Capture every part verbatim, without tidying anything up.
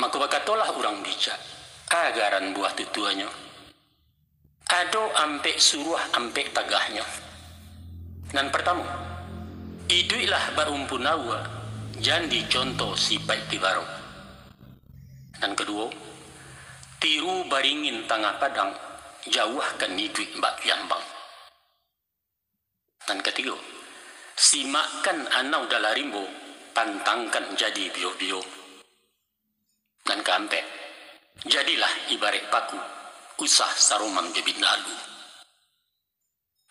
Mako bakatolah urang bijak, a garan buah tutuanyo. Ado ampek suruah ampek tagahnyo. Nan partamo, iduiklah barumpun aua, jan dicontoh sipaik tibaro. Nan kaduo, tiru baringin tangah padang, jauahkan iduik bak kiambang. Nan katigo, simakkan anau dalam rimbo, pantangkan jadi biyo-biyo. Nan kaampek, jadilah ibaraik paku, usah saroman jo bindalu.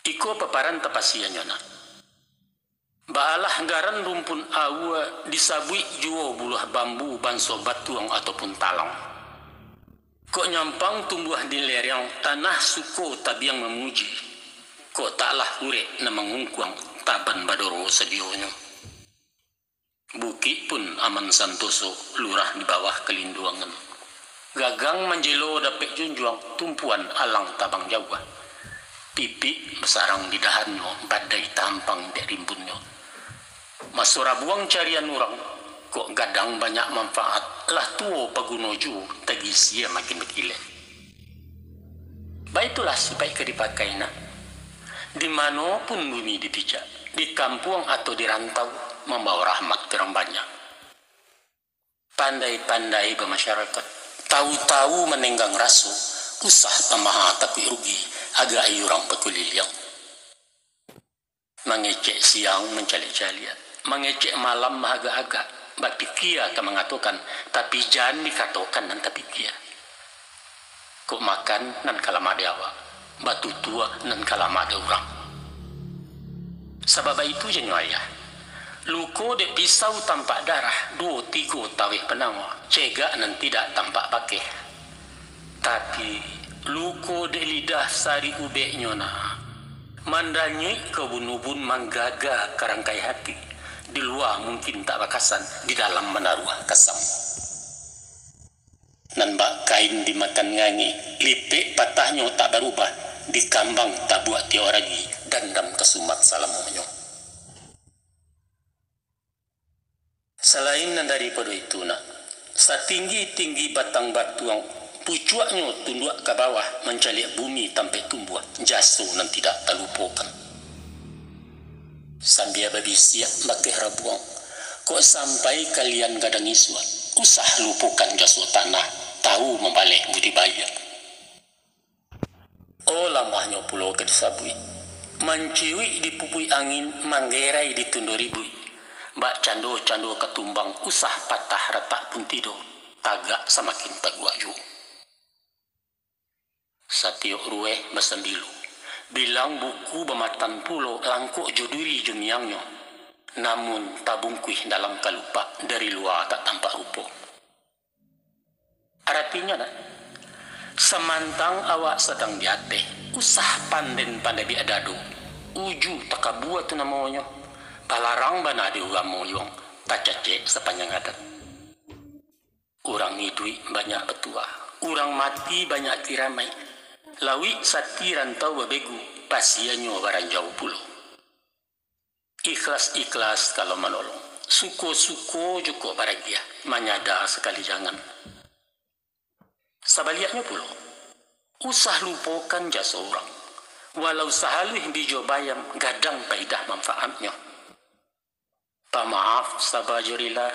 Iko paparan tapasianyo nak. Baalah garan rumpun aua disabuik juo buluah bambu banso batuang ataupun talang. Kok nyampang tumbuah di lereng tanah suko tabiang mamuji, kok taklah urek nan mangungkuang taban badoro sadionyo. Bukik pun aman santoso lurah di bawah kalinduangan. Gagang manjelo dapek junjuang tumpuan alang tabang jauah. Pipik basarang di dahannyo badai tampang dek rimbunyo. Maso rabuang carian urang, kok gadang banyak manfaat, lah tuo paguno juo, tagisia makin bakilek. Baitulah sipaik ka dipakai nak. Di mano pun bumi dipijak, di kampuang atau di rantau, mambawa rahmat ka urang banyak. Pandai-pandai bamasyarakat, tahu-tahu manenggang raso, usah pamaha takuik rugi, agak-i urang bakuliliang. Mangecek siang mancaliak-caliak, mangecek malam maagak-agak, bapikia ka mangatokan, tapi jan dikatokan nan tapikia. Kok makan nan ka lamak di awak, batutua nan ka lamak di urang. Sabab baitu janyo ayah, luko dek pisau tampak darah, duo tigo taweh panangah, cegak nan tidak tampak bakeh. Tapi, luko dek lidah sarik ubeknyo nak, mandanyuik ka ubun-ubun, manggaga ka rangkai hati, di lua mungkin tak bakasan, di dalam manaruah kasam. Nan bak kain dimakan ngangik, lipek patahnyo tak barubah, dikambang tabuak tiok ragi, dandam ka sumat salamonyo. Salain nan daripado itu nak, satinggi-tinggi batang batuang, pucuaknyo tunduak ka bawah mancaliak bumi tampek tumbuah, jaso nan tidak talupokan. Sambia babisiak bakeh rabuang, kok sampai kalian gadang isuak, usah lupokan jaso tanah, tahu mambaleh budi baiak. Oh lamahnyo pulo ka disabuik, manciuik dipupuik angin, manggerai ditundo ribuik, bak cando-cando ka tumbang, usah patah ratak pun tido, tagak samakin taguak juo. Satiok rueh basambilu, bilang buku bamatan pulo, langkok jo duri jo miangnyo. Namun tabungkuih dalam kalupak, dari lua tak tampak rupo. Aratinyo nak, samantang awak sadang di ateh, usah panden-panden biak dado, uju takabua tu namonyo, balarang bana di urang moyuang, tacacek sapanjang adat. Urang iduik banyak batuah, urang mati banyak kiramaik. Lauik sati rantau babegu, pasianyo baranjau pulo. Ikhlas-ikhlas kalau manolong, suko-suko juko baragiah, manyada sakali jangan. Sabaliaknyo pulo, usah lupokan jaso urang, walau sahaluih bijo bayam, gadang paidah manfaatnyo. Pamaaf saba jo rila,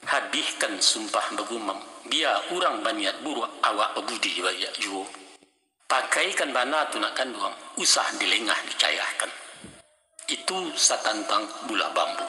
habihkan sumpah bagumam, bia urang baniat buruak, awak babudi baiak juo. Pakaikan bana tu nak kanduang, usah dilengah dicayahkan. Itu satantang bulah bambu.